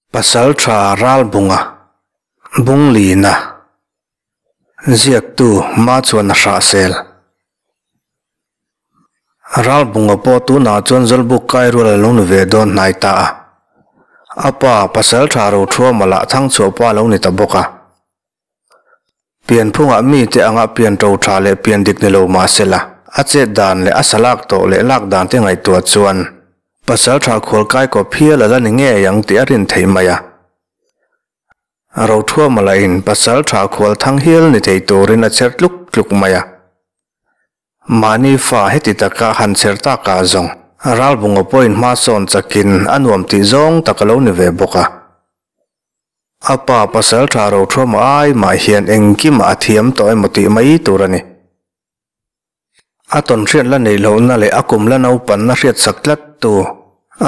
Pasalṭha Ralbunga Bunglina Ziaktu Ma chuan a hrahsel. Ralbunga pawh tunah chuan Zawlbuk kai rual a lo ni ve dawn hnai ta a. A pa Pasalṭha Rothuama lah thangchhuah pa a lo ni ta bawk a. Pianphungah mite anga pian ṭo ṭha leh pian dik ni lo mah sela, a chet dan leh a sa lak tawh leh lak dan te ngaihtuah chuan Pasalṭha khualkai kawp hial a la ni ngei ang tih a rin theih mai a. Rothuama lahin Pasalṭha khual thang hial ni thei turin a cher tluk tluk mai a. Mahni fa heti taka han cher takah zawng Ralbunga pawhin hma sawn chakin a nuam tih zawng tak a lo ni ve bawk a. A pa pasal tha ro thuam ai mah hian engkimah a thiam tawh emaw tih mai tur a ni. A tawn hriat la neih lohna leh a kum la naupanna hriat sak tlat tu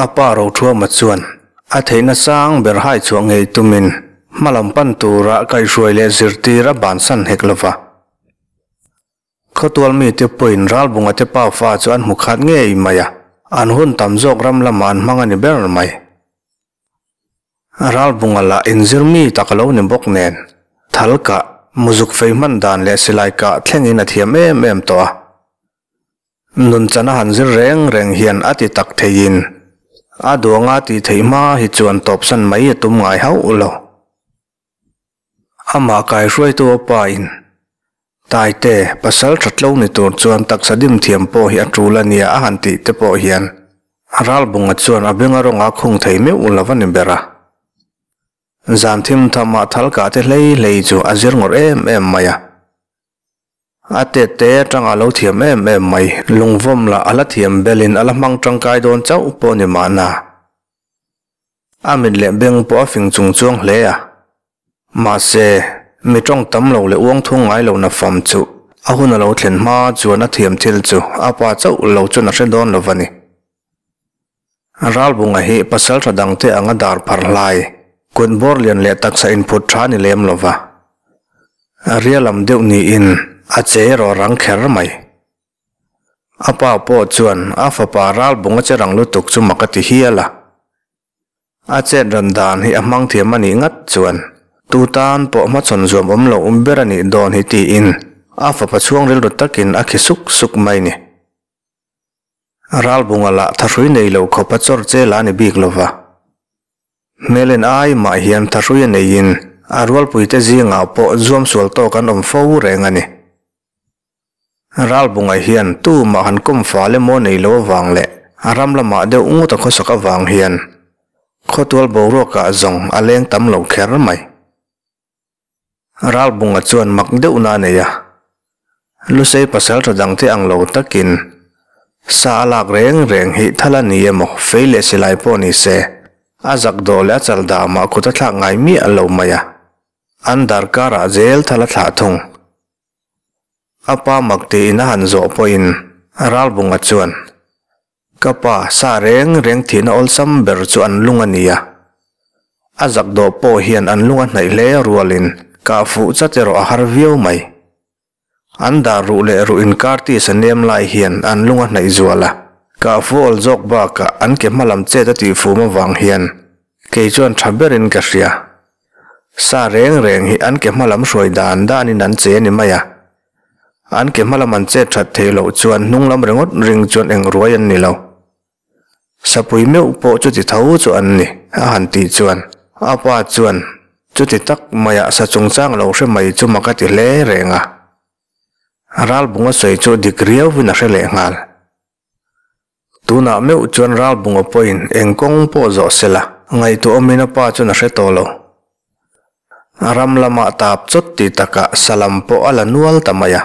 a pa ro thuama chuan a theihna sang ber hai chhuah ngei tumin hmalam pan tura kaihhruai leh zirtir a bansan hek lova. Khawtual mite pawhin Ralbunga te pa fa chu an hmu khat ngei mai a, an hun tam zawk ram lamah an hmang a ni ber mai. Ralbunga lah inzir mi tak a lo ni bawk nen, thal kah, muzuk fei hman dan leh silai kah thlengin a thiam em em tawh a. Nunchana han zir reng reng hian a ti tak theiin, a duanga tih theih hma hi chuan tawpsan mai a tum ngai hauh lo. Amah kaihruaitu a pa in, Taite, pasal tha tlo ni tur chuan taksa dim thiam pawh hi a tul a nia a han tih te pawh hian Ralbunga chuan a benga rawnga khung thei meuh lo a ni ber a. Zan thim thamah thal kah te hlei hlei chu a zir ngawrh em em mai a. A tet te atanga lo thiam em em mai, lungvawm lah a la thiam belin a la hmang tangkai dawn chauh pawh ni mahna. A mit leh beng pawh a fing chung chuang hle a. Mahse, mi tawng tam lo leh uang thung ngai lo na fam chu a hun a lo thlen hma chuan a thiam thil chu a pa chauh lo chuan a hre dawn lo va ni. Ralbunga hi pasal tha dangte anga dar phar hlai, kut bawr lian leh taksa inphut tha ni lem lo va. Ria lam deuh niin a che erawh rang kher mai. A pa pawh chuan a fapa Ralbunga che rang lutuk chu mak a ti hial a. A chet ran dan hi a hmang thiam a nih ngat chuan tu tan pawh hmachhawn zuam awm lo um ber a nih dawn hi tiin a fapa chhuang rilru takin a khi suk suk mai ni. Ralbunga lah thahrui nei lo khawp a chawr che la ni bik lova. Hmelen ai mah hian thahrui a neiin a rualpuite zingah pawh zuam sual tawk an awm fo reng a ni. Ralbunga hian tumah han kawm fal emaw nei lo avang leh a ram lamah deuh ngawt a khawsak avang hian khawtual boruakah zawng a leng tam lo kher mai. Ralbunga chuan mak deuhna a nei a, Lusei pasaltha dangte ang lo takin sa a lak reng reng hi thal a ni emaw fei leh silai pawh ni se a zak dawh leh a chal damah kut a thlak ngai miah lo mai a, an darkarah zel thal a thlah thung. A pa mak tiin a han zawh pawhin Ralbunga chuan, Ka pa, sa reng reng thihna awlsam ber chu an lung a ni a. A zak dawh pawh hian an lung a hnaih hle rualin kah fuh chat erawh a har viau mai. An dar ruh leh ruh inkar tisa nem lai hian an lung a hnaih zual a, kah fuh awl zawk bakah an ke hmalam chet a tihfum avang hian kei chuan tha berin ka hria. Sa reng reng hi an ke hmalam hruai dan danin an che a ni mai a. An ke hmalam an chet that theih loh chuan hnunglam ringawt ring chuan eng ruai an ni lo. Sapui meuh pawh chuti tho chu an ni, a han tih chuan a pa chuan chuti tak maiah sa chungchang lo hre mai chu mak a ti hle reng a. Ralbung a sawi chu dik riauvin a hre leh nghal. Tunah meuh chuan Ralbunga pawhin eng kawng pawh zawh se la, ngaihtuah awmin a pa chuan a hre tawh lo. A ram lamah tap chawt ti takah salam pawh a la nual ta mai a.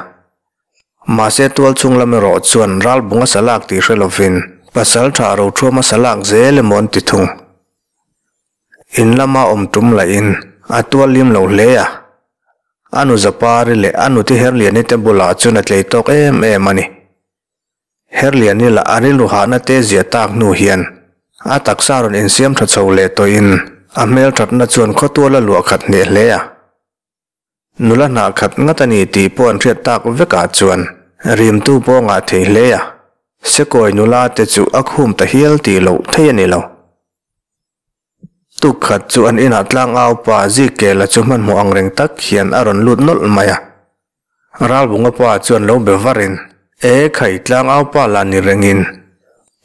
Mahse tualchhung lam erawh chuan Ralbunga salak tih hre lovin Pasaltha Rothuama salak zel emaw an ti thung. In lama awm tum lahin a tual lim lo hle a. A nu Zapari leh a nuti Herliani te bulah chuan a tlei tawk em em a ni. Herliani lah a rilru hahna te zia tak hnu hian a taksa rawn insiam tha chho leh tawhin a hmel thatna chuan khawtual a luah khat hneh hle a. Nula hnah khat ngat a ni tih pawh an hriat tak vekah chuan rimtu pawh a ngah thei hle a, Sekawi nula te chu a khum ta hial tih loh thei a ni lo. Tuk khat chu an inah tlangau pa Zikela chu hmanhmawh ang reng tak hian a rawn lut nawlh mai a. Ralbunga pa chuan lo be varin, E khai, tlangau pa lah ni rengin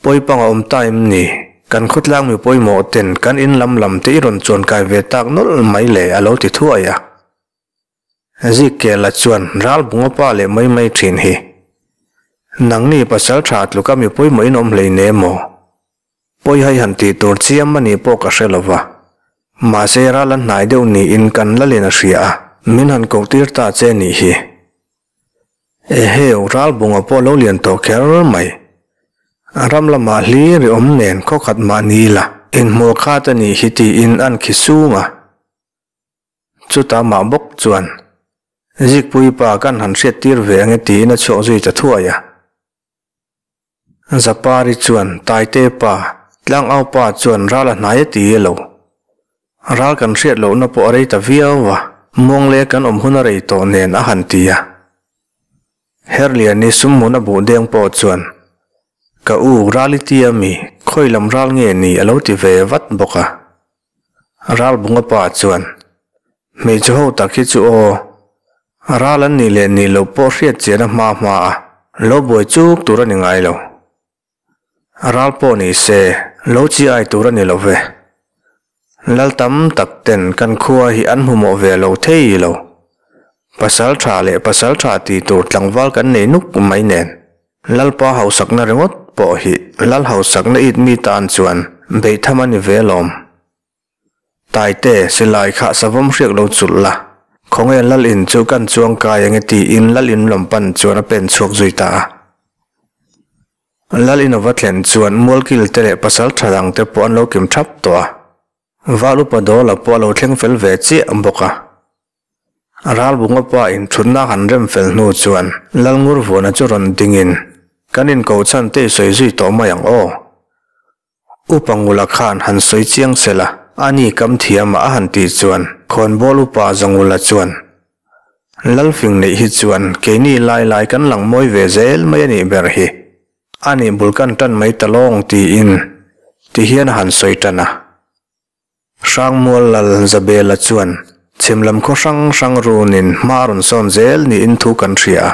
pawipang a awm ta em ni? Kan khawtlang mi pawimawh ten kan in lam lam te i rawn chuan kai ve tak nawlh mai le a lo ti thuai a. Zikela chuan Ralbunga pa leh mai mai thin hi, Nangni pasal tha tluka mi pawimawh in awm hlei ne maw? Pawihai han tih tur chiam a nih pawh ka hre lo va. Mahse ral a hnai deuh niin kan lalin a hria a, min han koh tir ta che nih hi. Eheu, Ralbunga pawh lo lian tawh kher mai. Ram lamah hlir i awm nen khawkhat mah ni ila, inhmuh khat a nih hi tiin an khi sung a. Chutah mah bawk chuan, Zikpui pa kan han hriat tir ve ange tiin a chhuak zui ta thuai a. Zapari chuan Taite pa, Tlangau pa chuan ral a hnai a ti lo. Ral kan hriat lohna pawh a rei ta viau a, muangle kan awm hun a rei tawh nen a han ti a. Herliani sumhmun a buh deng pawh chuan, Ka u, ral i ti a mi, khawi lam ral nge ni a lo ti ve vat bawk a. Ralbunga pa chuan, Hmeichhe ho tak hi chu aw, ral an nih leh nih loh pawh hriat chian a hma hma a, lo buai chuk tur a ni ngai lo. Ral pawh ni se, lo chi ai tur a ni lo ve. Lal tam tak ten kan khua hi an hmumawh ve lo thei lo. Pasal tha leh pasal tha ti tur tlangval kan nei nuk mai nen. Lalpa hausakna ringawt pawh hi Lal hausakna it mi tan chuan beihtham a ni ve alawm. Taite, silai kha savawm hriak lo chulh la, khawnge Lal in chu kan chuang kai ange tiin Lal in lam pan chuan a pen chhuak zui ta a. Lal in a va thlen chuan Mualkil te leh pasal tha dang te pawh an lo kim thap tawh a. Val upa Dawla pawh a lo thleng fel ve chiah bawk a. Ralbunga pa in thutna han rem fel hnu chuan Lalngurvuana chu rawn dingin, Kan inkoh chhan te i sawi zui tawh mai ang aw. Upa Ngula khan han sawi chiang sela, a ni kam thiama a han tih chuan Khawnbawl upa Zangula chuan, Lalfing neih hi chuan keini lai lai kan lang mawi ve zel mai a nih ber hi. A nih bul kan tan mai ta lawng tiin ti hian a han sawi tan a. Hrangmual Lal Zabela chuan chhim lam khaw hrang hrang runin hma a rawn sawn zel niin thu kan hria a.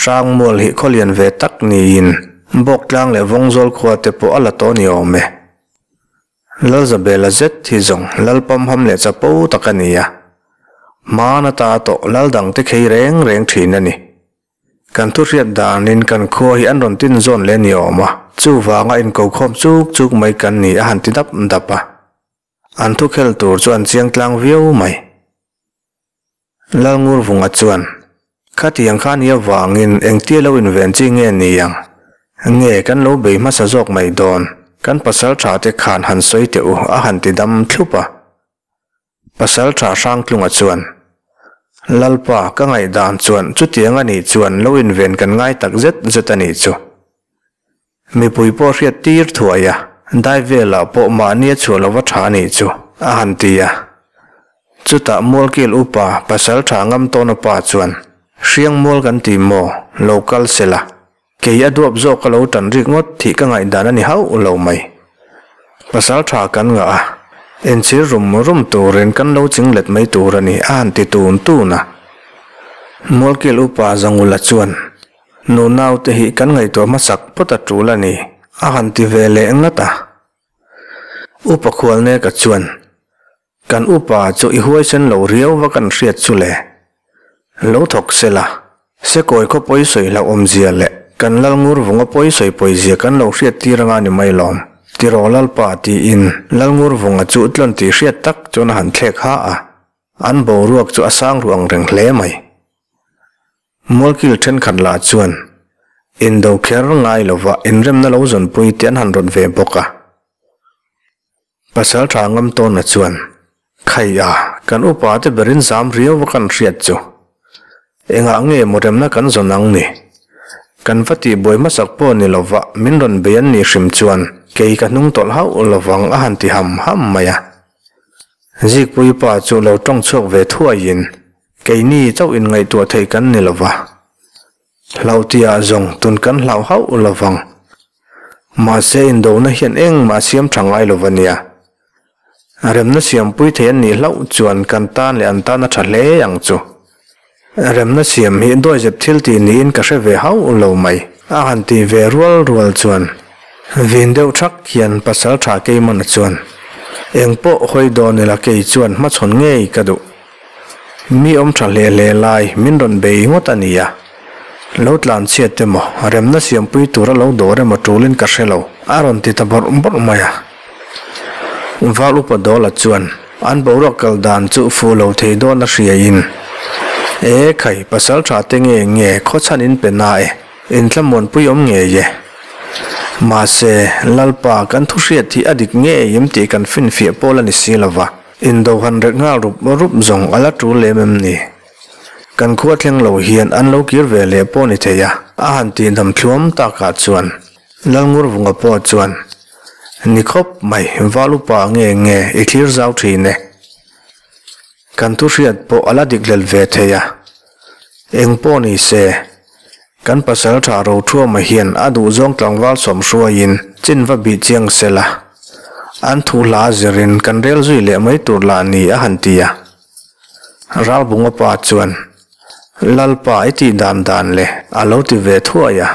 Hrangmual hi khaw lian ve tak niin Bawktlang leh Vawngzawl khua te pawh a la tawh ni awm e. Lal Zabela zet hi zawng Lal pamham leh chapo tak a ni a. Hmaan ata tawh Lal dangte khei reng reng thin a ni. Kan thu hriat danin kan khua hi an rawn tin zawn leh ni awm a, chuvanga inkokhawm chuk chuk mai kan ni a han ti dap dap a. An thu khel tur chu an chiang tlang viau mai. Lalngurvunga chuan, Khatiang kha ni avangin engtia lo inven chi nge ni ang? Nge kan lo bei hmasa zawk mai dawn? Kan pasal tha te khan han sawi teh u a han ti dam thlup a. Pasal tha Hrangtlunga chuan, Lalpa, ka ngaihdan chuan chutiang a nih chuan lo inven kan ngai tak zet zet a nih chu. Mipui pawh hriat tir thuai a, dai velah pawh mahni a chhuah lova tha a nih chu, a han ti a. Chutah Mualkil upa Pasal tha Ngamtawna pa chuan, Hriangmual kan ti maw, lo kal sela. Kei a duap zawk ka lo tan rik ngawt thih ka ngaihdan a ni hauh lo mai. Pasal tha kan ngah a, enchir rum rum turin kan lo ching let mai tur a ni a han ti tun tun a. Mualkil upa Zangula chuan, Nu naute hi kan ngaihtuah hmasak phawt a tul a ni a han ti ve leh ngat a. Upa Khualneka chuan, Kan upa chu i huaisen lo riau va kan hriat chu le. Lo thawk se la, Sekawi khaw pawi sawi hlauh awmzia leh kan lal ngurvunga pawi sawi pawizia kan lo hriat tir anga ni mai lawm. Tiraw Lalpa tiin lal ngurvunga chu tlawn tih hriat tak chuan a han thlek ha a, an boruak chu a sang ru ang reng hle mai. Mualkil thenkhat lah chuan indo kher ngai lova inremna lo zawnpui te an han rawt ve bawk a. Pasal tha ngam tawna chuan, Khai a, kan upa te berin zam riau va kan hriat chu. Engah nge maw remna kan zawn ang ni? Kan va tih buai hmasak pawh ni lova min rawn bei an nih hrim chuan kei ka hnung tawlh hauh lovang a han ti ham ham mai a. Zikpui pa chu lo tawng chhuak ve thuaiin, Keini chauh inngaihtuah theih kan ni lova. Hlauhtiah zawng tun kan hlauh hauh lovang. Mahse indona hian engmah a siam tha ngai lo va nia. Remna siampui thei an nih hlauh chuan kan tan leh an tan a tha hle ang chu. Remna siam hi dawizep thil tih niin ka hre ve hauh lo mai. A han ti ve rual rual chuan vin deuh thak hian pasal tha Keimana chuan, Eng pawh hawi dawn ila kei chuan hmachhawn ngei ka duh. Mi awm tha hle hle lai min rawn bei ngawt a nia. Lo tlan chhiat emaw, remna siampui tura lo dawr emaw tulin ka hre lo, a rawn ti ta bawrh bawrh mai a. Val upa Dawla chuan an boruak kal dan chu fuh lo thei dawn a hriaiin, E khai, pasal tha te nge nge khawchhan in pe na e, inthlamuanpui awm ngei e. Mahse, Lalpa kan thu hriat hi a dik ngei em tih kan finfiah pawl a ni si lova, indo han rek nghal rup rup zawng a la tul lem em ni? Kan khua thleng lo hian an lo kir ve leh pawh ni thei a, a han tih dam thluam takah chuan Lalngurvunga pawh chuan, Ni khawp mai, val upa nge nge i thlir zau thin e. Kan thu hriat pawh a la dik lel ve thei a. Eng pawh ni se, kan pasal tha Rothuama hian a duhzawng tlangval sawm hruaiin chin va bih chiang se la, an thu hla zirin kan rel zui leh mai tur lah ni a han ti a. Ralbunga pa chuan, Lalpa i tih dan dan le, a lo ti ve thuai a.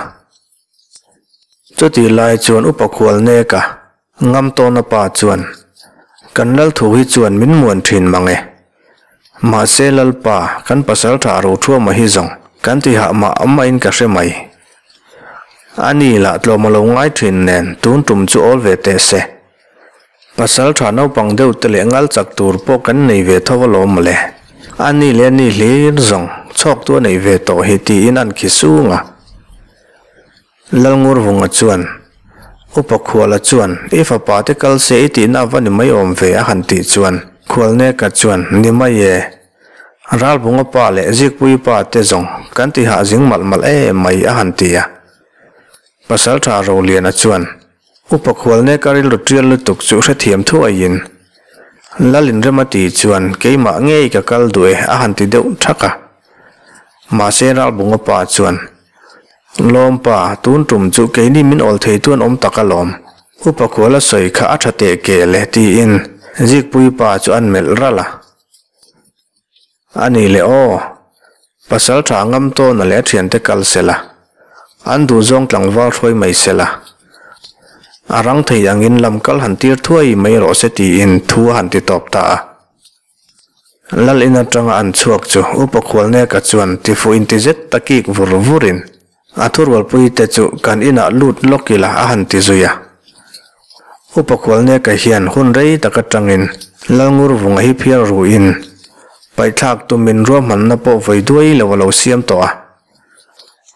Chutih lai chuan upa khual nek a, ngam tawna pa chuan, Kan lal thu hi chuan min muan thin mang e. Mahse Lalpa, kan pasal tha Rothuama hi zawng kan ti hah mah mahin ka hre mai. Ani lah tlawm a lo ngai thin nen tun tum chu awl ve teh se. Pasal tha naupang deuh te leh ngal chak tur pawh kan nei ve tho alawm mawle. A ni leh ni hlir zawng chhawk tu a neih ve tawh hi tiin an khi sung a. Lalngurvunga chuan, Upa Khuala chuan i fapa te kal se i tihna a va ni mai awm ve a han tih chuan Khualneka chuan, Ni mai e. Ralbunga pa leh Zikpuii pa te zawng kan ti hah zing malh malh em mai a han ti a. Pasal tha Roliana chuan, Upa khualnek a rilru tial lutuk chu hrethiam thuaiin, Lal inrem a tih chuan keimah ngei ka kal duh e a han ti deuh thak a. Mahse Ralbunga pa chuan, Lawmpa, tun tum chu keini min awl thei tu an awm tak alawm. Upa khual a sawi kha a tha teh kel e tiin Zikpuii pa chu an melh ralh a. A ni leh aw, pasal tha ngam tawna leh a thiante kal sela, an duhzawng tlangval hruai mai sela, a rang thei angin lam kal han tir thuai mai rawh se tiin thu a han ti tawp ta a. Lal in atanga an chhuak chu Upa Khualneka chuan tifuh inti zet ta kik vur vurin a thurualpui te chu kan inah lut lawk ila a han ti zui a. Upa Khualneka hian hun rei tak atangin Lalngurvunga hi phiar ruin paihthlak tumin ruahmanna pawh vawi duai lo a lo siam tawh a.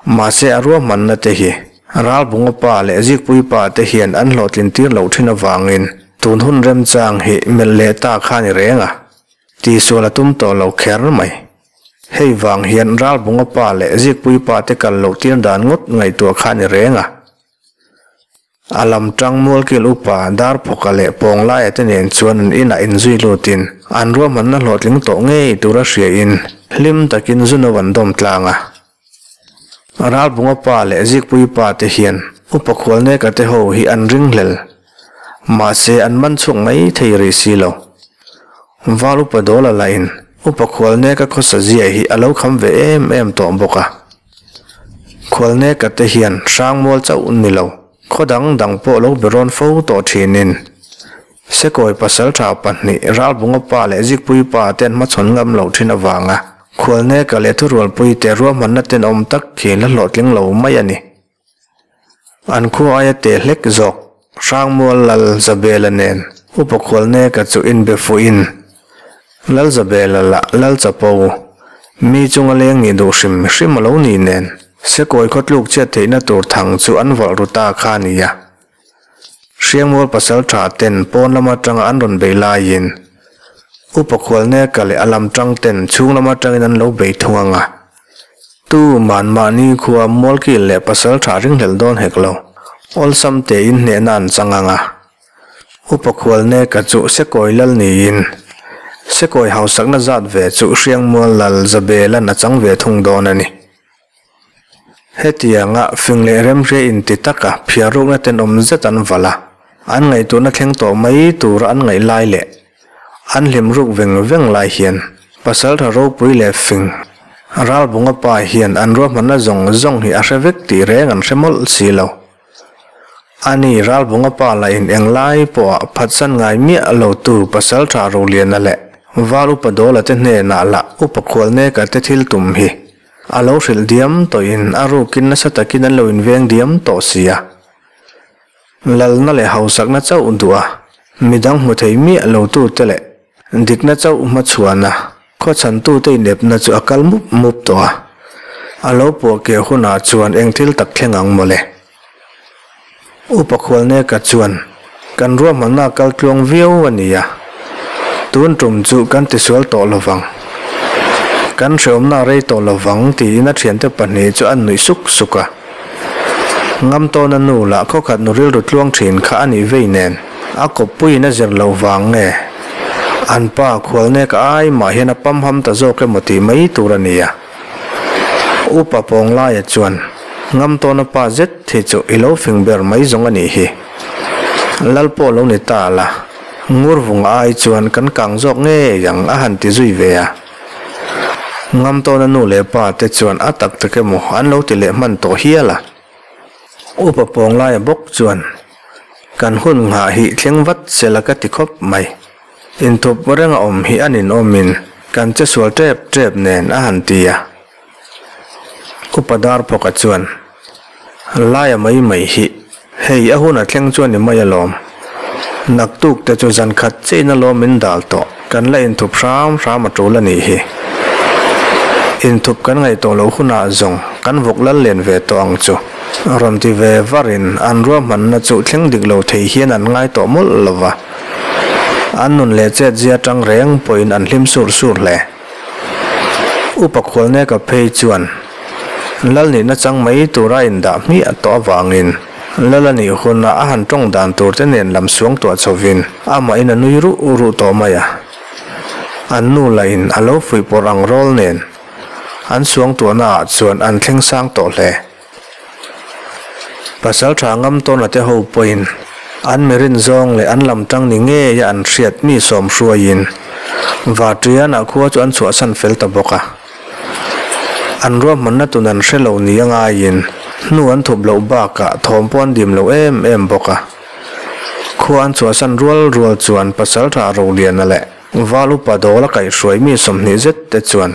Mahse a ruahmanna te hi Ralbunga pa leh Zikpui pa te hian an hlawhtlin tir loh thin avangin tun hun remchang hi melh leh ta kha ni reng a, tihsual a tum tawh lo kher mai. Hei vang hian Ralbunga pa leh Zikpui pa te kal loh tir dan ngawt ngaihtuah kha ni reng a. A lam tang Mualkil upa Darphawka leh Pawnglaia te nen chuan an inah inzui lutin an ruahmanna hlawhtling tawh ngei tura hriain hlim takin Zuno an dawm tlang a. Ralbunga pa leh Zikpui pa te hian upa Khualneka te ho hi an ringhlel. Mahse an man chhuak mai thei rih si lo. Val upa Dawla lahin upa Khualneka khawsa zia hi a lo kham ve em em tawh bawk a. Khualneka te hian hrangmual chauh ni lo, khaw dang dang pawh lo be rawn fo tawh thinin Sekawi pasaltha pahnih Ralbunga pa leh Zikpui pa te an hmachhawn ngam loh thin avanga Khualneka leh thurualpui te ruahmanna tenawm tak khi la hlawhtling lo mai a ni. An khua aia teh hlek zawk Hrangmual Lal Zabela nen Upa Khualneka chu inbe fuhin Lal Zabela lah Lal Chapo mi chunga leng nih duh hrim hrim a lo ni nen Sekawi khawtluk chhiat theihna tur thang chu an vawlh ru ta kha a ni a. Hriangmual pasal tha ten pawn lam atanga an rawn bei laiin Upa Khualneka leh a lam tang ten chhung lam atangin an lo bei thung ang a. Tu manmahni khua Mualkil leh pasal tha ringhlelh dawn hek lo, awlsam tein hnehna an chang ang a. Upa Khualneka chu Sekawi lal niin Sekawi hausakna zat ve chu Hriangmual lal Zabela'n a chang ve thung dawn a ni. Hetianga fing leh remhria inti taka phiarrukna tenawm zet an valh a, an ngaihtuahna thleng tawh mai tura an ngaih lai leh. An hlim ruk veng veng lai hian pasaltha ropui leh fing Ralbunga pa hian an ruahmanna zawng zawng hi a hre vek tih reng an hre mawlh si lo. Ani Ralbunga pa lah in englai pawha phatsan ngai miah lo tu pasaltha Roliana leh Val Upa Dawla te hnenah lah Upa Khualneka te thil tum hi a lo hrilh diam tawhin a rukin nasa takin an lo inveng diam tawh si a. Lalna leh hausakna chauh duh a, midang hmu thei miah lo tute leh dikna chauh hmachhuana khawchhantute inepna chu a kal mup mup tawh a. A lo puah keh hunah chuan eng thil tak thleng ang mawle. Upa Khualneka chuan, Kan ruahmanna a kal tluang viau a ni a, tun tum chu kan tisual tawh lovang. Kan hreawmna a rei tawh lovang tiin a thiante pahnih chu an nuih suk suk a. Ngam tawna nu lah khawkhat nu rilru tluang thin kha a nih vei nen a kawppuiin a zir loh vang nge an pa khualnek ai mah hian a pamham ta zawk emaw tih mai tur a ni a. Upa Pawnglaia chuan Ngam tawna pa zet hi chu i lo fing ber mai zawng a nih hi. Lal pawh lo ni ta la, Ngurvung ai chuan kan kang zawk ngei ang a han ti zui ve a. Ngam tawna nu leh pa te chuan a tak tak emaw an lo ti leh hman tawh hial a. Upa Pawnglaia bawk chuan, Kan hun nghah hi thleng vat sela ka ti khawp mai. Inthup reng a awm hi a ninawmin kan che sual tep tep nen a han ti a. Upa Darphawka chuan, Laia mai mai hi hei a hun a thleng chuan i mai alawm. Naktuk te chu zan khat chiin alawm min dal tawh, kan la inthup hram hram a tul a nih hi. Inthup kan ngaih tawh loh hunah zawng kan vawk lal len ve tawh ang chu. Rawn ti ve varin an ruahmanna chu thleng dik lo thei hian an ngai tawh mawlh lo va. An nun leh chet zia tang reng pawhin an hlim sur sur hle. Upa Khualneka phei chuan Lal nihna chang mai tura indah hmiah tawh avangin Lal a nih hunah a han tawng dan tur te nen lam suang tuah chhovin amahin a nui ruh ruh tawh mai a. An nu lahin a lo fuih pawrh ang rawl nen an suang tuahna ah chuan an thleng sang tawh hle. Pasal tha ngam tawna te ho pawhin an mirin zawng leh an lam tang ni ngeia an hriat mi sawm hruaiin Vatriana khua chu an chhuahsan fel ta bawk a. An ruahmanna tun an hre lo ni a ngaiin hnu an thup loh bakah thawm pawh an dim lo em em bawk a. Khua an chhuahsan rual rual chuan pasal tha Roliana leh Val upa Dawla kaihhruai mi 20 zet te chuan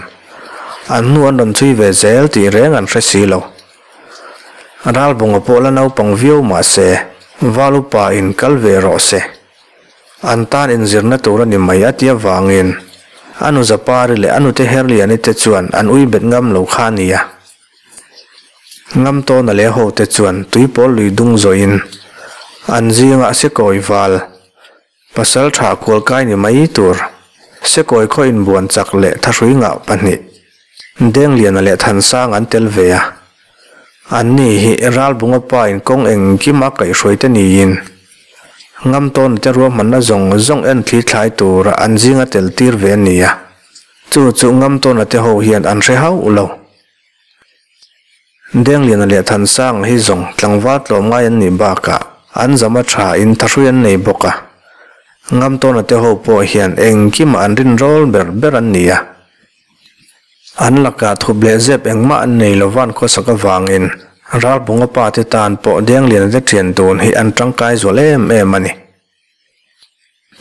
An hnu an rawn chhui ve zel tih reng an hre si lo. Ralbunga pawh la naupang viau mah se, Val upa in kal ve rawh se. An tan inzirna tur a ni mai a ti avangin a nu Zapari leh a nute Herliani te chuan an ui bet ngam lo kha a nia. Ngam tawna leh ho te chuan tuipawl lui dung zawhin an zingah sekawi val Pasal tha kualkai ni mai tur, Sekawi khaw inbuan chak leh thahrui ngah pahnih, Dengliana leh Thansang an tel ve a. Anni hi Ralbunga pa in kawng engkim a kaihhruai te niin, Ngamtawna te ruahmanna zawng zawng en thli thlai tura an zinga tel tir ve a ni a. Chu chu Ngamtawna te ho hian an hre hauh lo. Dengliana leh Thansanga hi zawng tlangval tlawmngai an nih bakah an zam a tha in thahrui an nei bawk a. Ngamtawna te ho pawh hian engkimah an rinrawl ber ber an ni a. An lakah thup leh zep engmah an nei lo van khawsak avangin Ralbunga pa te tan pawh Dengliana te thian dun hi an tangkai zual em em a ni.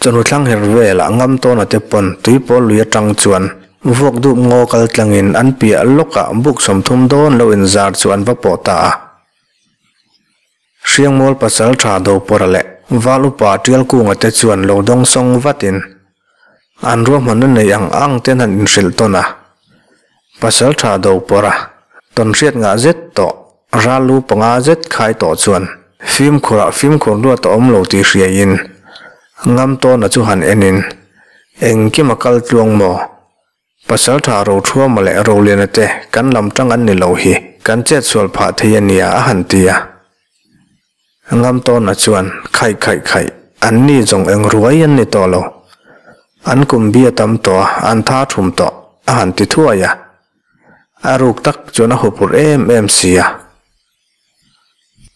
Chawhnu thlang her velah ngam tawna te pawn tuipawl lui atang chuan vuak dup ngaw kal tlangin an piah lawkah buk 30 dawn lo inzar chu an va pawh ta a. Hriangmual pasal tha Dopawra leh Val upa Tialkunga te chuan lo dawng sawng vatin an ruahmanna nei ang ang ten han inhrilh tawn a. Pasal tha Dopawra tawnhriat ngah zet tawh Ral lu panga zet khai tawh chuan fimkhurah fimkhur luat a awm lo tih hriaiin Ngamtawna chu han enin, Engkim a kal tluang maw? Pasaltha Rothuama leh Roliana te kan lam tang an ni lo hi kan chet sual phah thei a nia a han ti a. Ngamtawna chuan, Khaih khaih khaih, an ni zawng eng ruai an ni tawh lo. An kum bi a tam tawh a, an tha thum tawh a han ti thuai a. A ruk tak chuan a hupur em em si a.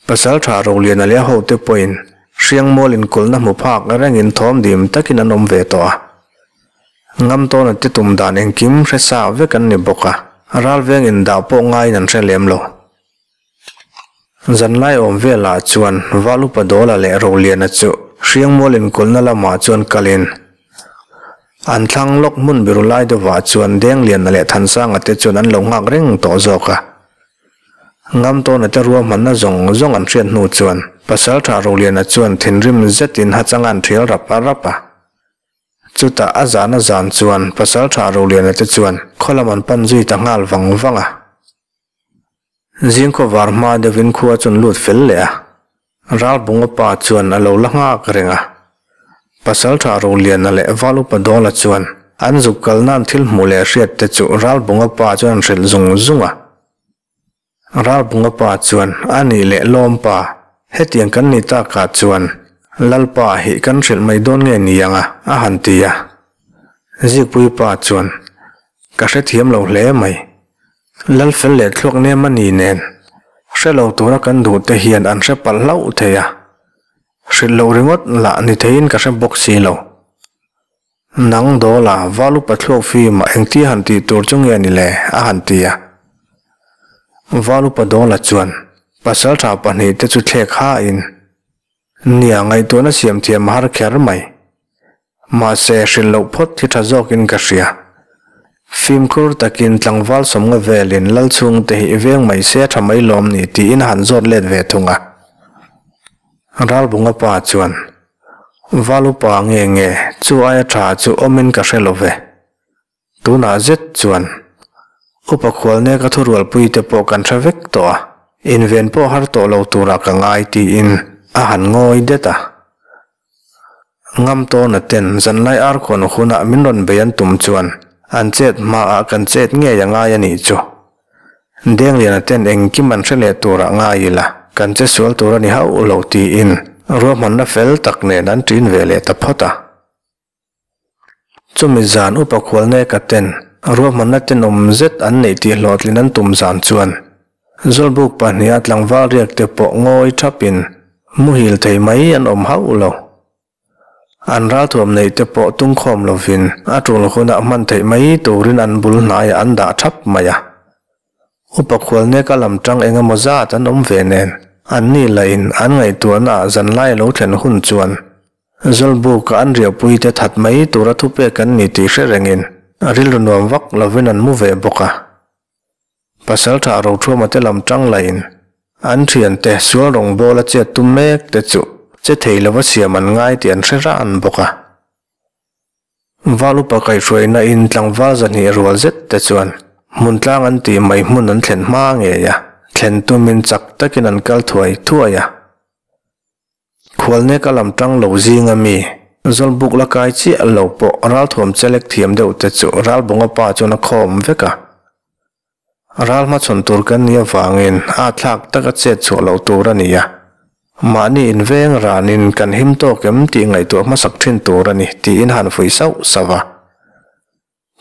Pasal tha Roliana leh a hote pawhin Hriangmual inkulhna hmu phak rengin thawm dim takin an awm ve tawh a. Ngam tawna te tum dan engkim hre sa vek an ni bawk a, ralveng indah pawh ngaiin an hre lem lo. Zanlai awm velah chuan Valupa Dawla leh Roliana chu Hriangmual inkulhna lamah chuan kalin an thlang lawk hmun biru lai deuhah chuan Dengliana leh Thansanga te chuan an lo nghak reng tawh zawk a. Ngam tawna te ruahmanna zawng zawng an hriat hnu chuan Pasaltha Roliana chuan thinrim zetin hachanga an thial rap rap a. Chutah a zan a zan chuan Pasaltha Roliana te chuan khaw lam an pan zui ta nghal vang vang a. Zing khawvar hma deuhin khua chuan lut fel leh a, Ralbunga pa chuan a lo la nghak reng a. Pasaltha Roliana leh Valupa Dawla chuan an zuk kal nan thil hmuh leh hriat te chu Ralbunga pa chuan an hrilh zung zung a. Ralbunga pa chuan a nih leh lawm pa, hetiang kan ni takah chuan Lalpa hi kan hrilh mai dawn nge ni ang a, a han ti a. Zikpuii pa chuan, Ka hrethiam lo hle mai. Lal fel leh thluak nem a ni nen, hre lo tura kan duh te hian an hre palh hlauh thei a. Hrilh loh ringawt lah ni theiin ka hre bawk si lo. Nang Dawla, Val upa thluak fim ah engtia han tih tur chu nge ni le? a han ti a. Val upa Dawla chuan pasaltha pahnihte chu thlek hain, Nia, ngaihtuahna siam thiam a har kher mai. Mahse, hrilh loh phawt hi tha zawkin ka hria. Fimkhur takin tlangval sawmnga velin lal chhungte hi i veng mai se a tha mai lawm ni tiin a han zawt let ve thung a. Ralbunga pa chuan, Val upa nge nge, chu aia tha chu awmin ka hre lo ve. Tunah zet chuan Upa Khualne ka thurualpui te pawh kan hre vek tawh a, inven pawh har tawh lo turah ka ngai tiin a han ngawi det a. Ngam tawna ten zanlai arkhawn hunah min rawn bei an tum chuan an chet hmaah kan chet ngei a ngai a nih chu. Dengliana ten engkim an hre leh turah ngai ila kan che sual tur a ni hauh lo tiin ruahmanna fel tak nen an ṭin ve leh ta phawt a. Chumi zan upa khualneka ten ruahmanna tenawm zet an neih tih hlawhtlin an tum zan chuan Zawlbuk pahniha tlangval riak te pawh ngawi thapin muhil thei mai an awm hauh lo. An ralthuam neih te pawh tungkhawm lovin a tul hunah hman theih mai turin an bul hnaiah an dah thap mai a. Upa khualneka lam tang eng emaw zat an awm ve nen anni lahin an ngaihtuahnaah zanlai a lo thlen hun chuan Zawlbuka an riahpuite that mai tura thupek an ni tih hre rengin a rilru nuam vak lovin an mu ve bawk a. Pasaltha Rothuama te lam tang lahin an thiante sual rawngbawla chet tum mek te chu che thei lova siam an ngai tih an hre ran bawk a. Val upa kaihhruaina in tlangval zahnih rual zet te chuan hmun tlang an tih mai hmun an thlen hma ngei a, thlen tumin chak takin an kal thuai thuai a. Khualnek a lam tang lo zinga mi, Zawlbuk la kai chiah lo pawh ralthuam chelek thiam deuh te chu Ralbunga pa chuan a khawm vek a. Ral hmachhawn tur kan nih avangin a thlak taka chet chhuah loh tur a ni a, mahni inveng ranin kan him tawk em tih ngaihtuah hmasak thin tur a ni tiin han fuih sauh sauh a.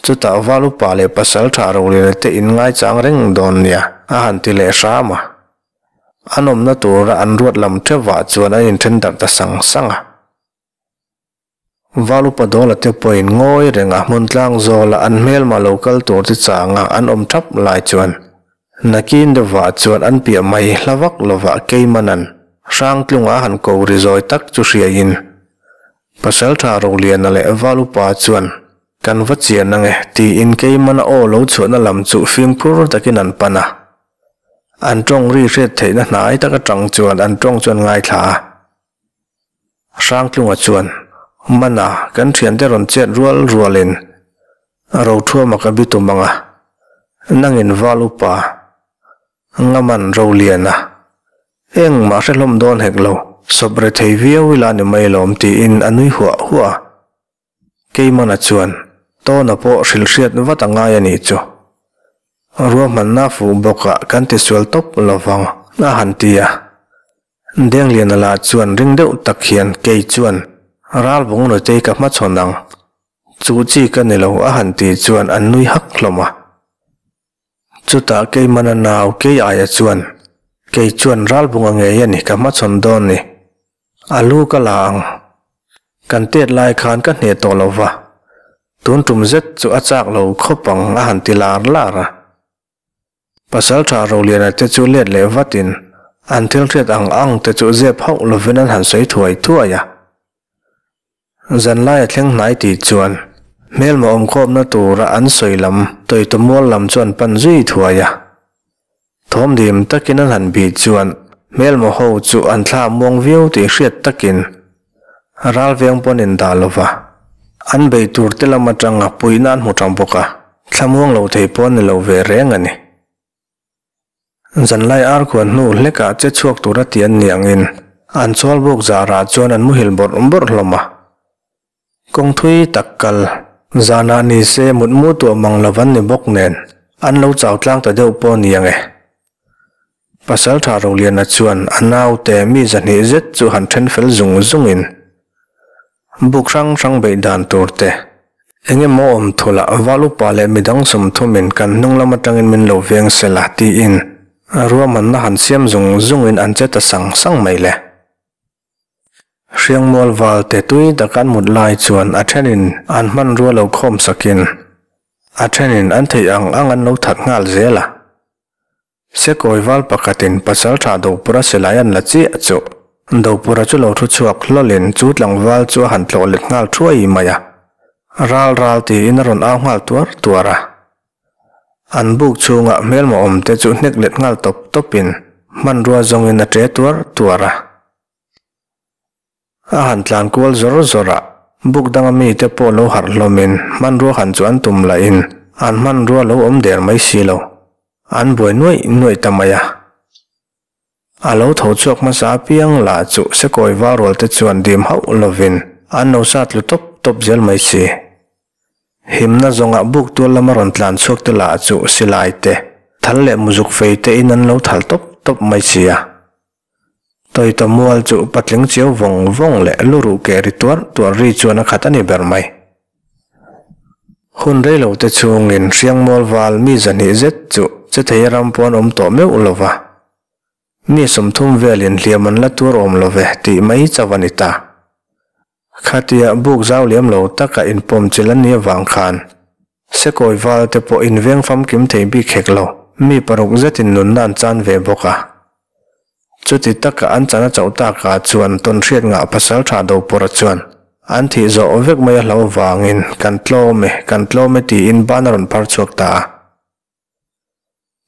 Chutah Val upa leh pasal tha Roliana te in ngaichang reng dawn nia a han ti leh hram a. An awmna tura an ruat lam theuhah chuan an inthen darh ta sang sang a. Val upa Dawla te pawhin ngawi renga hmun tlang zawla an hmelma lo kal tur te changa an awm thap lai chuan nakin deuhvah chuan an piah mai hla vak lovah Keimanan Hrangtlunga han ko ri zawi tak chu hriain Pasaltha Roliana leh Val upa chuan kan va chian ange tiin Keimana aw lo chhuahna lam chu fimkhur takin an pan a. An tawng ri hriat theihna hnai tak atang chuan an tawng chuan ngaithla a. Hrangtlunga chuan, Mana, kan thiante rawn chet rual rualin Rothuama ka bi tum ang a, nangin Val upa Ngaman Roliana engmah hre hlawm dawn hek lo, sawp re thei viau ila ni mai lawm tiin a nui huah huah a. Keimana chuan, Tawna pawh hrilhhriat vat a ngai a nih chu. Ruahmanna fuh bawkah kan tisual tawp lovang, a han ti a. Dengliana lah chuan ring deuh tak hian kei chuan Ralbung Nutei ka hmachhawn ang, chu chi ka ni lo a han tih chuan an nui hak hlawm a. Chutah Keimana nau kei aia chuan kei chuan Ralbunga ngei a ni ka hmachhawn dawn ni, a lu ka la ang. Kan tet lai khan ka hneh tawh lo va. Tun tum zet chu a chak lo khawp ang a han ti lar lar a. Pasalṭha Roliana te chu let leh vatin an thil hriat ang ang te chu zep hauh lovin an han sawi thuai thuai a. Zanlai a thleng hnai tih chuan hmelma awmkhawmna tura an sawi lam Tawitawmual lam chu an pan zui thuai a. Thawmdim takin an han bih chuan hmelma ho chu an thla muang viau tih hriat takin ralveng pawn in dah lova an bei tur te lam atanga puihna an hmu tang bawk a, thlamuang lo thei pawh an ni lo ve reng a ni. Zanlai arkhuan hnu hlekah che chhuak tura ti an ni angin an chawlbuk zarah chuan an muhil bawrh bawrh hlawm a. Kawng thui tak kal, zanah ni se mutmu tuah mang lo an ni bawk nen, an lo chau tlang ta deuh pawh ni ang e. Pasaltha Roliana chuan a naute mi zahnih zet chu han then fel zung zungin, buk hrang hrang beih dan tur te, eng emaw awm thulh ah val upa leh midang sawmthumin kan hnung lam atangin min lo veng sela tiin ruahmanna han siam zung zungin an che ta sang sang mai le. Hriangmual valte tui taka an mut lai chuan a thenin an hmanrua lo khawm sakin a thenin an theih ang ang an lo that nghal zel a. Sekawi val pakhatin Pasaltha Dopura silai an la chiah chu Dopura chu lo thu chhuak hlawlin chu tlangval chu a han tlawh let nghal thuai mai a. Ral ral tiin a rawn au nghal tuar tuar a. An buk chhungah hmelma awmte chu hnek let nghal tawp tawpin hmanrua zawngin a ṭe tuar tuar a. A han tlan kual zawr zawr a, buk danga mite pawh lo harh hlawmin hmanrua han chu an tum lahin an hmanrua lo awm der mai si lo. An buai nuaih nuaih ta mai a. A lo tho chhuak hmasa apiang lah chu sekawi val rual te chuan dim hauh lovin an lo sat tlu tawp tawp zel mai si. Himna zawngah buk tual lama rawn tlan chhuak te lah chu silai te, thal leh muzuk fei te in an lo thal tawp tawp mai si a. Tawita mual chu patling chiau vawng vawng leh lu ruh keh ri tuar tuar ri chuan a khat a ni ber mai. Hun rei lo te chhungin Hriangmual val mi zahnih zet chu che thei ram pawh an awm tawh meuh lo va. Mi 30 velin hliam an la tuar awm lo ve tih mai chauh a ni ta. Khatia buk zau liam lo taka inpawm chilh an nih avang khan Sekawi val te pawh inveng famkim thei bik hek lo, mi paruk zetin nunna an chan ve bawk a. Chuti taka an chan a chauh takah chuan tawnhriat ngah pasal tha Dopawra chuan an thih zawh vek mai a hlo vangin kan tlawm e, kan tlawm e tiin ban a rawn phar chhuak ta a.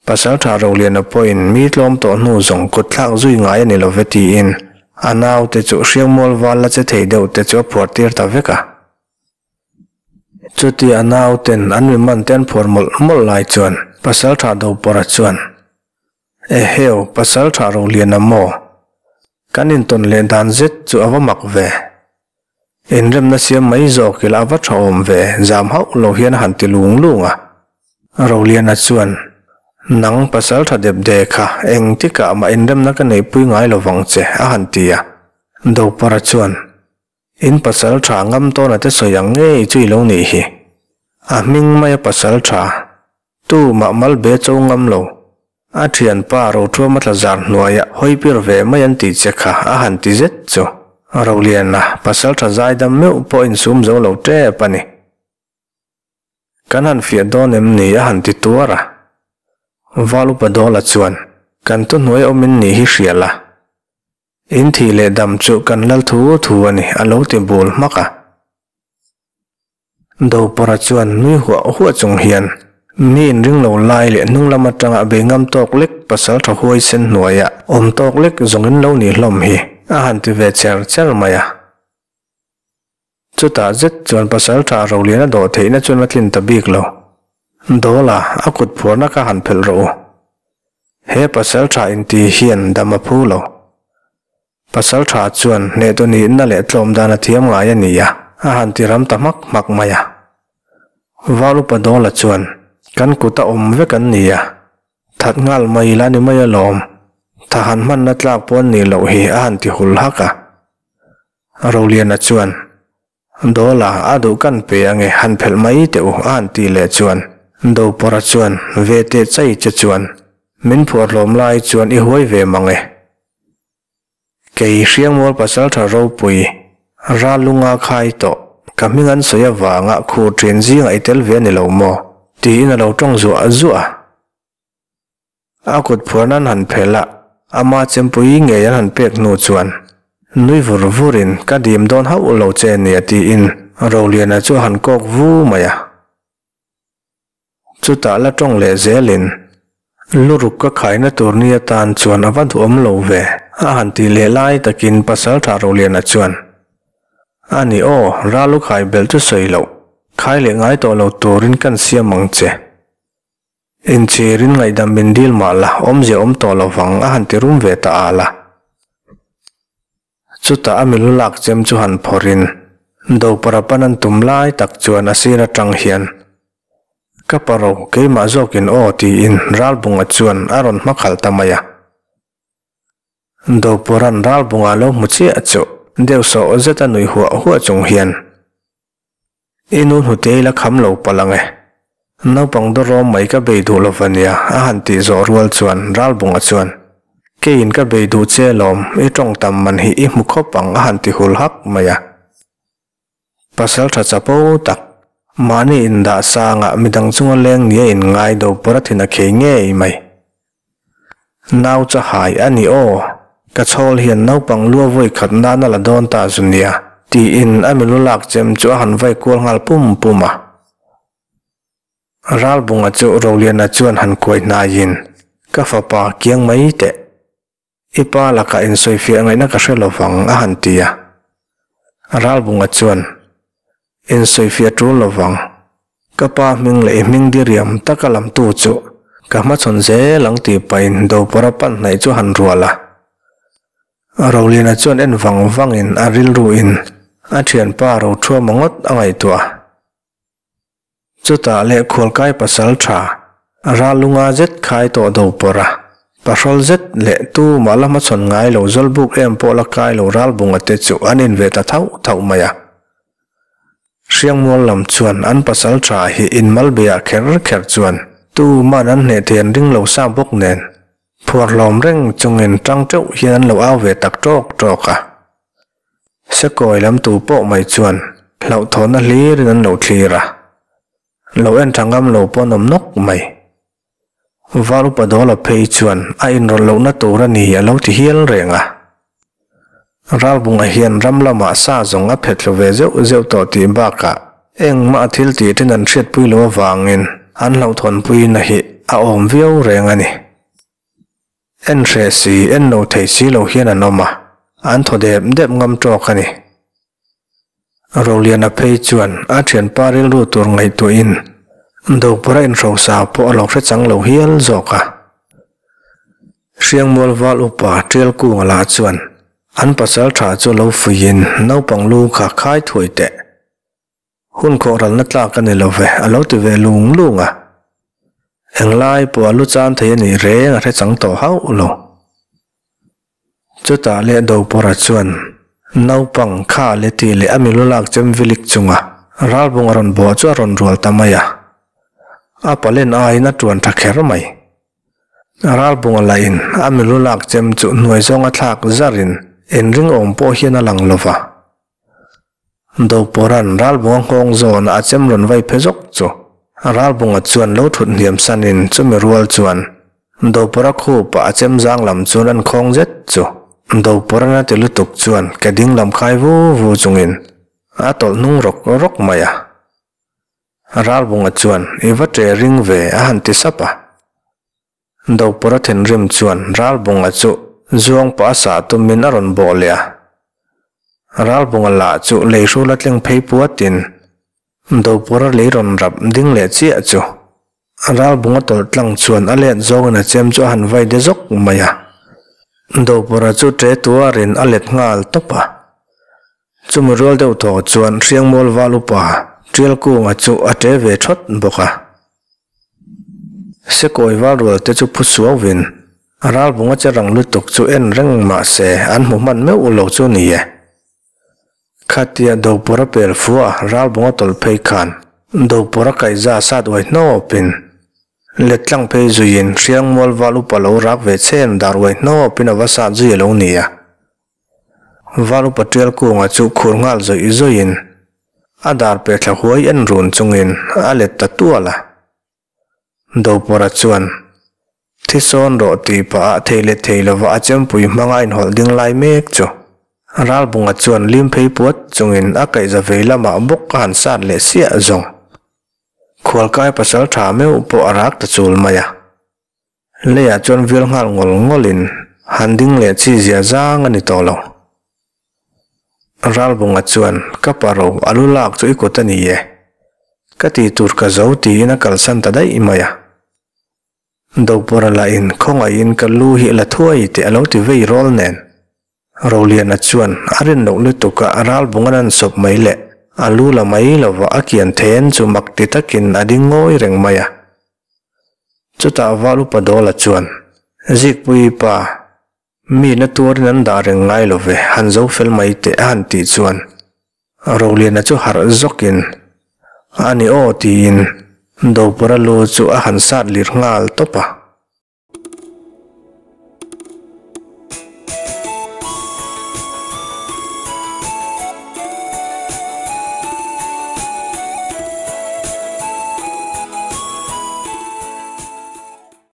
Pasalṭha Roliana pawhin mi tlawm tawh hnu zawng kut thlak zui ngai a ni lo ve tiin a naute chu Hriangmual val la che thei deuh te chu a phuar tir ta vek a. Chuti a nauten an mi man te an phuar mawlh mawlh lai chuan Pasalṭha Dopawra chuan, Eheu, Pasalṭha Roliana maw? Kan intawn leh dan zet chu a va mak ve. Inremna siam mai zawk ila a va tha awm ve, zam hauh lo hian a han ti lung lung a. Roliana chuan, Nang pasal tha dep de kha, engtikah mah inremna ka neihpui ngai lo vang che, a han ti a. Dopara chuan, In pasal tha ngam tawna te sawi ang ngei chu i lo nih hi. A hming maia pasal tha, tu mah mal be cho ngam lo. A thianpa Rothuama tla zar hnuaia hawi pir ve mai an tih che kha a han ti zet chu. Roliana pasal tha zaidam meuh pawh insum zo lo tep a ni. Kan han fiah dawn em ni a han ti tuar a. Val upa Dawla chuan, Kan thuhnuai awmin ni hi hria la. In thih leh dam chu kan lal thu thu a ni a lo ti bul hmak a. Dopawra chuan nui huah huah chung hian mi inring lo lai leh hnung lam atanga bei ngam tawk lek pasal tha huai sen hnuaia awm tawk lek zawng in lo nih hlawm hi a han ti ve cher cher mai a. Chutah zet chuan pasal tha Roliana dawh theihna chuan a tlin ta bik lo. Dawla a kut phuarna kha han phelh rawh u. He pasal tha inti hian dam a phu lo. Pasal tha chuan hnehtu nihna leh tlawm dan a thiam ngai a ni a, a han ti ram ta hmak hmak mai a. Val upa Dawla chuan, Kan kut a awm vek an ni a, that nghal mai ila ni mai alawm, tha han hmanna tlak pawh an nih loh hi a han ti hul hak a. Roliana chuan, Dawla, a duh kan pe ange, han phelh mai teh u, a han ti leh chuan, Dopawra chuan, Ve teh chai che chuan, min phuar hlawm lai chuan i huai ve mang e. Kei Hriangmual pasaltha ropui, Ralunga khai tawh, Ka hming an sawi avanga khur ṭhin zingah i tel ve a ni lo maw? tiin a lo ṭawng zuah zuah a. A kut phuar nan han phelh a, ama chempui ngei an han pek hnu chuan nui vur vurin ka dim dawn hauh lo che nia tiin Roliana chu a han kawk vu mai a. Chutah la tawng leh zelin luruk ka khaina tur ni atan chuan a va duhawm lo ve a han tih leh lai takin Pasaltha Roliana chuan A ni aw, ral u khai belh chu sawi loh, khai leh ngai tawh lo turin kan siam ang che. Inchhirin ngaihdam min dil mah la, awmzia awm tawh lo vang a han ti rum ve ta al a. Chutah a milu lak chem chu han phawrhin, Dopara pan an tum lai tak chuan a sir atang hian, Ka pa ro, keimah zawkin aw tiin Ralbunga chuan a rawn hmakhalh ta mai a. Doporan Ralbunga lo hmu chiah chu deuh sawh zeta nui huah huah chung hian, I nu hnute ila kham lo palh ang e. Naupang dawrawm mai ka bei duh lova nia, a han tih zawh rual chuan Ralbunga chuan, Keiin ka bei duh che lawm, i tawng tam man hi i hmu khawp ang a han ti hul hak mai a. Pasal tha chapo tak, mahni indah sangah midang chunga leng nia inngai do pawr a thin a khei ngei mai. Nau cha hai a ni aw, ka chhawl hian naupang lua vawi khat nan a la dawn ta zu nia, tiin a milu lak chem chu a han vai kual nghal pum pum a. Ralbunga chu Roliana chuan han kuai hnaiin, Ka fapa kiang mai teh. I pa lakah insawifiah ngaihna ka hre lovang, a han ti a. Ralbunga chuan, Insawifiah tul lovang. Ka pa hming leh i hming diriam taka lamtu chu ka hmachhawn zel ang tih pahin Dopara pan hnaih chu a han rual a. Roliana chuan en vang vangin a rilruin a thianpa Rothuama ngawt a ngaihtuah a. Chutah leh khualkai pasal tha, ralunga zet khai tawh do pawrh a, pahrawl zet leh tu mah la hmachhawn ngai lo zawlbuk em pawh la kai lo ralbunga te chu an inve ta thauh thauh mai a. Hriangmual lam chuan an pasal tha hi inmalbeah kher kher chuan tu man an hneh thei an ring lo sa bawk nen phuar hlawm reng chungin tang teuh hian an lo au ve tak tawk tawk a. Sekawi lam tu pawh mai chuan hlauhthawhna hlirin an lo thlir a, lo en tha ngam lo pawh an awm nawk mai. Val upa Dawla phei chuan a inrawlh lohna tur a ni a lo ti hial reng a. Ralbunga hian ram lamah sa zawng a phet hlu ve zeuh zeuh tawh tih bakah engmah a thil tih ṭhin an hriatpui loh avangin an hlauhthawnpuina hi a awm viau reng a ni. En hreh si, en lo thei si lo hian an awm a, an thaw dep dep ngam tawk a ni. Roliana phei chuan a thianpa rilru tur ngaihtuahin Dopura inhrosa pawh a lo hre chang lo hial zawk a. Hriangmual val upa Tialkunga lah chuan an pasal tha chu lo fuihin naupang lu kha khai thuai teh. Hun khawhralna tlak a ni lo ve, a lo ti ve lung lung a. Englai pawh a lu chan thei a nih reng a hre chang tawh hauh lo. Chutah leh Dopawra chuan naupang kha leh tih leh a milu lak chem vilik chunga ralbung a rawn bawh chu a rawn rual ta mai a. A palen aiin a tuan tha kher mai. Ralbunga lahin a milu lak chem chu hnuai zawnga thlak zarin inring awm pawh hian a lang lo va. Doporan Ralbunga nghawng zawn a chem rawn vai phe zawk chu Ralbunga chuan lo thut hniam sanin chumi rual chuan Dopora khupa a chem zang lam chuan an khawng zet chu Doporan a ti lutuk chuan ke ding lam khai vu vu chungin a tawlh hnung rawk rawk mai a. Ralbunga chuan i va ṭe ring ve a han ti sap a. Dopura thinrim chuan Ralbunga chu zuang pah a sah tumin a rawn bawh leh a. Ralbunga lah chu lei hrul a tleng phei puatin Dopura lei rawn rap ding leh chiah chu Ralbunga tawlh tlang chuan a let zawngin a chem chu a han vai de zawk mai a. Dopura chu ṭe tuarin a let nghal tawp a. Chumi rual deuh thaw chuan Hriangmual val upa Tialkunga chu a ṭe ve ṭhawt bawk a. Sekawi val rual te chu phu suauvin ralbunga che rang lutuk chu en reng mah se an hmu hman meuh lo chu ni e. Khatia Dopura pel fua ralbunga tawlh phei khan Dopura kaihza sat uai hnawpin lettlang phei zuiin Hriangmual val upa lo rak ve chen dar uai hnawpin a va sat zui a lo ni a. Val upa Tialkunga chu khur nghal zawih zawihin. A dar pe thla huai en run chungin a let ta tual a. Dopawrha chuan, Thi sawn rawh tih pah ah thei leh thei lova a chempui hmanga a inhawlh ding lai mek chu Ralbunga chuan lim phei puat chungin a kaihza vei lamah bawk a han sat leh siah zawng. Khualkai pasal tha meuh pawh a rak ta chul mai a. Leiah chuan vial nghal ngawl ngawlin han ding leh chi zia zang a ni tawh lo. Ralbunga chuan, Ka pa ro, a lu lak chu i kut a ni e. Ka tih tur ka zo tiin a kalsan ta daih mai a. Dopawrha lahin khawngaihin ka lu hi la thuai teh a lo ti vei rawl nen. Roliana chuan a rin loh lutuk a Ralbunga nan sawp mai leh a lu la mai lova a kian then chu mak ti takin a ding ngawi reng mai a. Chutah Val Upa Dawla chuan, Zikpuii pa, mi na tuarin an dah reng ngai lo ve, han zo fel mai teh a han tih chuan Roliana chu harh zawkin, A ni aw tiin Dopawrha lu chu a han sat lir nghal tawp a.